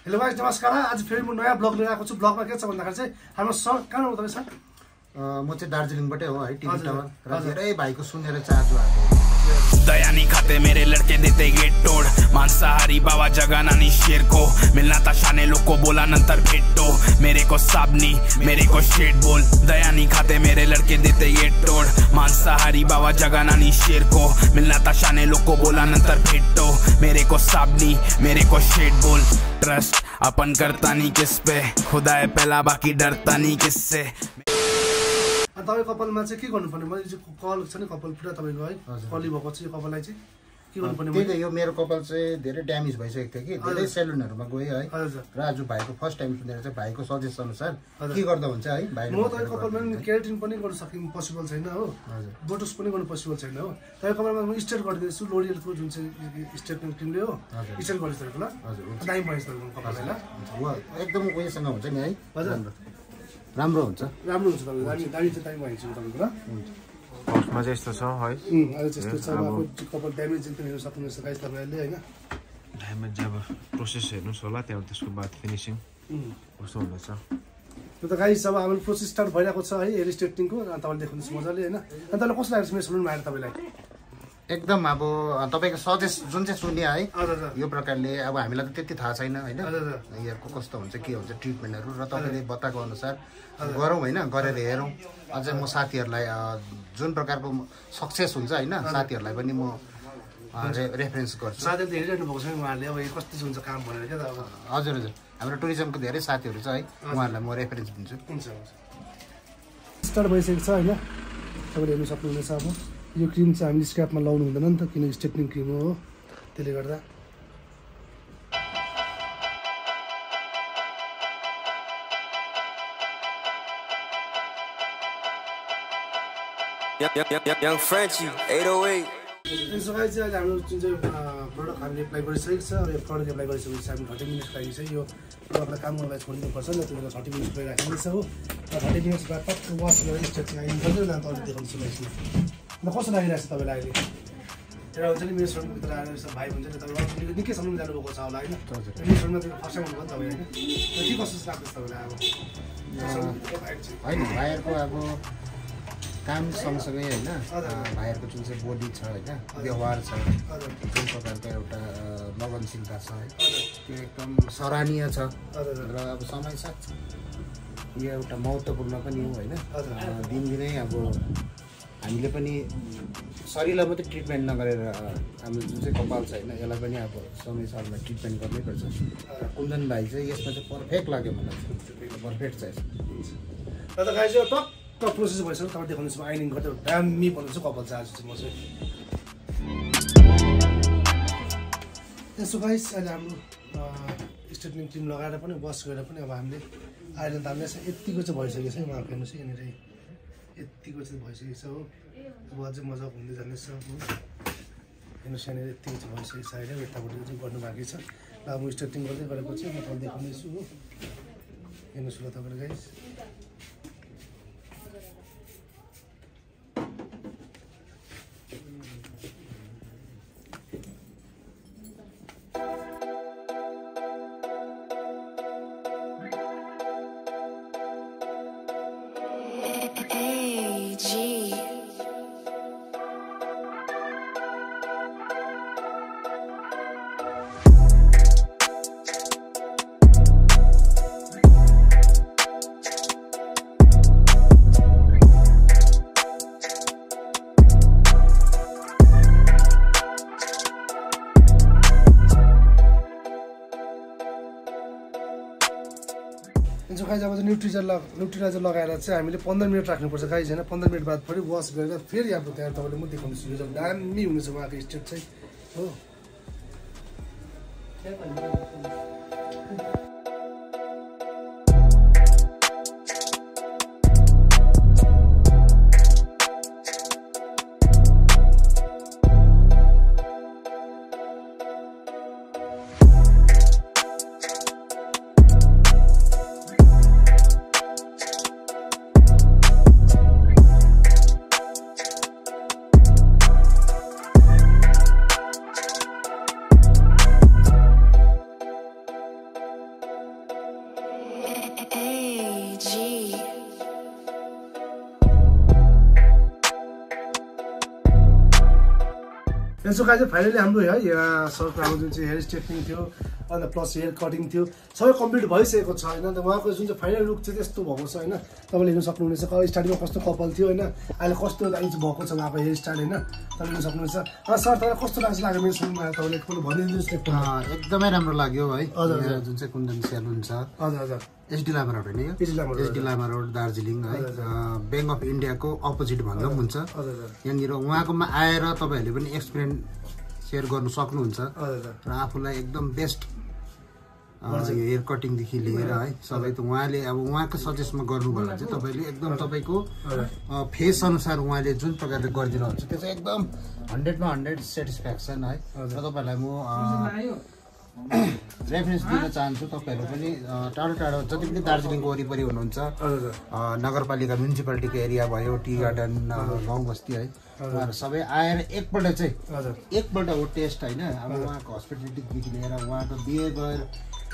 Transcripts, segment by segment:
hello guys नमस्कार आज फेरि म नयाँ ब्लग लिएर आएको छु ब्लगमा के छ भन्दाखेरि चाहिँ हाम्रो सर कहाँ हो तपाईँ सर म चाहिँ दार्जिलिङबाटै हो है टिभी टावर र धेरै भाइको सुनेर चाहन्छु आएको दया नहीं खाते मेरे लड़के देते गेट तोड़ मांसाहारी बाबा जगाना नहीं शेर को मिलना था शाने लोग को बोला नंतर भेटो मेरे को साबनी मेरे को शेड बोल दया नहीं खाते मेरे लड़के देते गेट तोड़ मांसाहारी बाबा जगाना नहीं शेर को मिलना था शाने लोग को बोला नंतर भेटो मेरे को साबनी मेरे को शेड बोल ट्रस्ट अपन करता नहीं किस पे खुदा है पहला बाकी डरता नहीं किससे तपाईँ कपालमा चाहिँ के गर्नुपर्ने मैले चाहिँ कल छ नि कपाल पुरा तपाईँको है कली भएको छ यो कपाललाई चाहिँ के गर्नुपर्ने त्यही त यो मेरो कपाल चाहिँ धेरै ड्यामेज भइसकेको थियो कि धेरै सेलुनहरुमा गए है र आज भाइको फर्स्ट टाइम सुनेर चाहिँ भाइको सजेस्ट अनुसार के गर्दा हुन्छ है भाइ म त कपालमा नि केराटिन पनि गर्न सकिनु पोसिबल छैन हो बोटक्स पनि गर्न पोसिबल छैन हो तपाईँ कपालमा म स्ट्रेट गरिदिन्छु लोरियलको जुन चाहिँ स्ट्रेटनिङ क्रिमले हो स्ट्रेट गरिदिन्छु ल दामी भएछ तपाईको कपाललाई ल एकदम उयोसँग हुन्छ नि है हजुर राम्रो हुन्छ तपाईको दामी चाहिँ दामी भइन्छ तपाईको ल फर्स्टमा चाहिँ यस्तो छ है अहिले त्यस्तो छ अब कपाल ड्यामेज चाहिँ हेर्न सक्नुहुन्छ गाइस तपाईहरुले हैन ड्यामेज अब प्रोसेस हेर्नुस् होला त्यहाँ त्यसको बाद फिनिशिङ कस्तो हुँदैछ त्यो त गाइस अब हाम्रो प्रोसेस स्टार्ट भइरहेको छ है हेयर स्ट्रेटनिङको अनि तपाईले देख्नुहुन्छ मजाले हैन अनि तपाईलाई कस्तो लाग्छ मेरो सलुनमा आएर तपाईलाई एकदम अब तपाईको सजेस्ट जुन चाहिँ सुन्यो है यो प्रकारले अब हामीलाई त त्यति थाहा छैन हैन हेयरको कस्तो हुन्छ के हुन्छ ट्रिटमेन्टहरु र तपाईले बताएको अनुसार गरौँ हैन गरेर हेरौँ अझै म साथीहरुलाई जुन प्रकारको सक्सेस हुन्छ हैन साथीहरुलाई पनि म रेफरेन्स गर्छु साथीहरुले हेरिरहनु भएको छ उहाँहरुले अब कस्तो हुन्छ काम भनेर के त अब हजुर हजुर हाम्रो टुरिज्मको धेरै साथीहरु छ है उहाँहरुलाई म रेफरेन्स दिन्छु हुन्छ स्टार्ट भइसकेको छ हैन तपाईले हेर्न सक्नुहुनेछ अब यो क्रिम चाहिँ हामीले स्क्र्यापमा लाउनु हुँदैन नि त किन स्ट्रेटनिङ क्रिम हो त्यसले गर्दा Young Frenchie 808 यसो गाइस चाहिँ अहिले हाम्रो जुन चाहिँ प्रडक्ट हामीले एप्लाई गरिसकेको छ यो प्रडक्ट एप्लाई गरिसकेपछि हामी 30 मिनट लागि चाहिँ यो प्रडक्टलाई काम गर्नलाई छोडिदिनुपर्छ नि त्यसले 30 मिनट लागि राखिन्छ हो र 30 मिनट बाद टक्क वास गरेर स्ट्रेचिङ आइन गर्दै लान तपाईले देखाउनु सुनाइछु ल कस्तो लागिरहेछ तपाईलाई अहिले एउटा हुन्छ नि मेरो सलुनभित्र आएर यसो भाइ हुन्छ नि तपाईँ निकै सलुन जानुभएको छ होला होइन मेरो सलुनमा चाहिँ फर्स्ट टाइम हुनुभयो नि तपाईँ होइन के कस्तो लाग्दैछ तपाईँलाई अब होइन भाइहरूको अब काम सँगसँगै होइन भाइहरूको जुन चाहिँ बोडी छ होइन व्यवहार छ जुन प्रकारको एउटा लगनशीलता छ है त्यो एकदम सराहनीय छ र अब समय साथ यो एउटा महत्त्वपूर्ण पनि हो होइन दिनदिनै अब हामीले पनि शरीरलाई मात्रै ट्रिटमेन्ट नगरेर हाम्रो जुन चाहिँ कपाल छ होइन यसलाई पनि अब समय सालमा ट्रिटमेन्ट गर्नैपर्छ र कुन्दन भाइ चाहिँ यसमा चाहिँ पर्फेक्ट लाग्यो मलाई पर्फेक्ट छ र त गाइस यो टक्क प्रोसेस भइसक्यो तपाईँ देखाउनुहोस् आइनिङ गर्दै दामी बनाउँछु कपाल चाहिँ आज चाहिँ म चाहिँ यसो गाइस अहिले हाम्रो स्ट्रेटनिङ क्रिम लगाएर पनि वास गरेर पनि अब हामीले आइरन त हामीले यतिको चाहिँ भइसकेको छ उहाँको हेर्नुहोस् यहाँनिर यतिको चाहिँ भइसकेको छ हो अब अझै मजाको हुँदै जाँदैछ हेर्नुहोस् यहाँनिर यतिको चाहिँ भइसकेको छ अहिले यतापट्टि चाहिँ गर्नु बाँकी छ र अब म स्ट्रेटनिङ गर्दै गरेको चाहिँ म तपाईँलाई देखाउनेछु हो हेर्नुहोस् ल तपाईँले गाइस गाइस अब चाहिँ न्युट्रिलाइजर लगाएर चाहिँ हामीले 15 मिनट राख्नुपर्छ गाइस हैन 15 मिनट बाद फेरि वास गरेर फेरि अब त्यहाँ तपाईले म देखाउछु यो दामी हुनेछ उहाँको स्टेप चाहिँ हो यसो गाइस फाइनली हाम्रो है सरको हाम्रो जुन चाहिँ हेयर स्ट्रेटनिङ थियो अन्त प्लस हेयर कटिङ थियो सबै कम्प्लिट भइसकेको छ होइन त उहाँको जुन चाहिँ फाइनल लुक चाहिँ त्यस्तो भएको छ होइन तपाईँले हेर्न सक्नुहुनेछ स्टार्टिङमा कस्तो कपाल थियो होइन अहिले कस्तो दाइज भएको छ उहाँको हेयर स्टाइल होइन तपाईँले हेर्न सक्नुहुनेछ सर तपाईँलाई कस्तो लाग्यो मेरो सुनमा तपाईँले एकपल्ट भनिदिनुहोस् एकदमै राम्रो लाग्यो है जुन चाहिँ कुन्दन सेलुन छ हजुर हजुर एसडी लामा रोड होइन एसडी लामा रोड दार्जिलिङ है ब्याङ्क अफ इन्डियाको अपोजिट भन्दा पनि हुन्छ यहाँनिर उहाँकोमा आएर तपाईँहरूले पनि एक्सपिरियन्स सेयर गर्नु सक्नुहुन्छ र आफूलाई एकदम बेस्ट हेयर कटिङदेखि लिएर है सबै त उहाँले अब उहाँको सजेस्टमा गर्नुभयो भने चाहिँ तपाईँले एकदम तपाईँको फेस अनुसार उहाँले जुन प्रकारले गरिदिनुहुन्छ त्यो चाहिँ एकदम 100मा 100 सेटिस्फ्याक्सन है र तपाईँहरूलाई म रेफरेन्स दिन चाहन्छु तपाईँहरू पनि टाढो टाढो जति पनि दार्जिलिङको वरिपरि हुनुहुन्छ नगरपालिका म्युनिसिपालिटीको एरिया भयो टी गार्डन गाउँ बस्ती है उहाँहरू सबै आएर एकपल्ट हो टेस्ट होइन अब उहाँको हस्पिटालिटीदेखि लिएर उहाँको बिहेभियर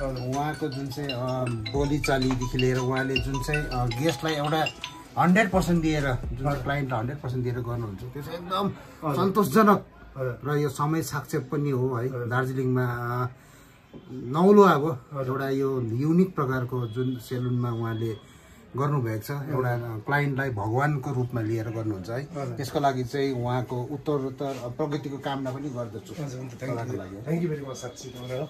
उहाँको जुन चाहिँ बोलीचालीदेखि लिएर उहाँले जुन चाहिँ गेस्टलाई एउटा 100% दिएर जुन चाहिँ क्लाइन्टलाई 100% दिएर गर्नुहुन्छ त्यो चाहिँ एकदम सन्तोषजनक र यो समय साक्षेप पनि हो है दार्जिलिङमा नौलो अब एउटा यो युनिक प्रकारको जुन सेलुनमा उहाँले गर्नुभएको छ एउटा क्लाइन्टलाई भगवानको रूपमा लिएर गर्नुहुन्छ है त्यसको लागि चाहिँ उहाँको उत्तरोत्तर प्रगतिको कामना पनि गर्दछु थ्याङ्क यू भेरी मच साथी तपाईँलाई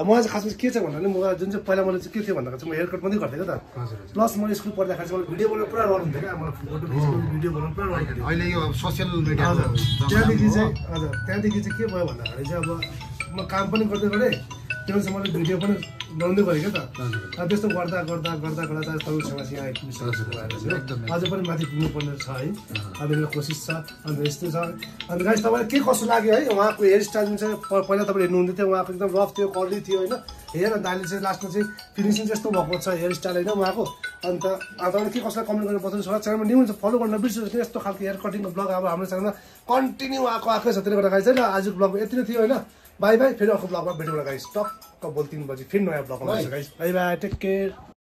मलाई चाहिँ खासमा के छ भन्दा म जुन चाहिँ पहिला मैले चाहिँ के थियो भन्दाखेरि चाहिँ म हेयर कट पनि गर्थेँ क्या त प्लस म स्कुल पढ्दाखेरि चाहिँ मलाई भिडियो बनाउनु पुरा रहर हुन्थ्यो क्या मलाई फोटो भिडियो बनाउनु पुरा रहर हुन्थ्यो अहिले यो सोसियल मिडिया त्यहाँदेखि चाहिँ के भयो भन्दाखेरि चाहिँ अब म काम पनि गर्दै गरेँ त्यो चाहिँ मैले भिडियो पनि बनाउँदै गरेँ क्या त त्यस्तो गर्दा गर्दा गर्दा गर्दा तपाईँसँग यहाँ आइपुगिसकेको अझै पनि माथि पुग्नुपर्ने छ है अब मेरो कोसिस छ अन्त यस्तो छ अन्त गाइस तपाईँलाई के कस्तो लाग्यो है उहाँको हेयर स्टाइल जुन चाहिँ पहिला तपाईँले हेर्नुहुँदै थियो उहाँको एकदम रफ थियो कर्ली थियो होइन हेयर अन्त अहिले चाहिँ लास्टमा चाहिँ फिनिसिङ जस्तो भएको छ हेयर स्टाइल होइन उहाँको अन्त तपाईँले के कसलाई कमेन्ट गरेर बताउनु सक्छ च्यानलमा न्यू हुन्छ फलो गर्न नबिर्सिनुहोस् यस्तो खालको हेयर कटिङको ब्लग अब हाम्रो च्यानलमा कन्टिन्यू आएकै छ त्यसले गर्दाखेरि चाहिँ आजको ब्लग यति नै थियो होइन बाई बाई फेरि अर्को ब्लगमा भेटौँला गाइस टक्क बोल 3 बजी फेरि नयाँ ब्लगमा guys bye bye take care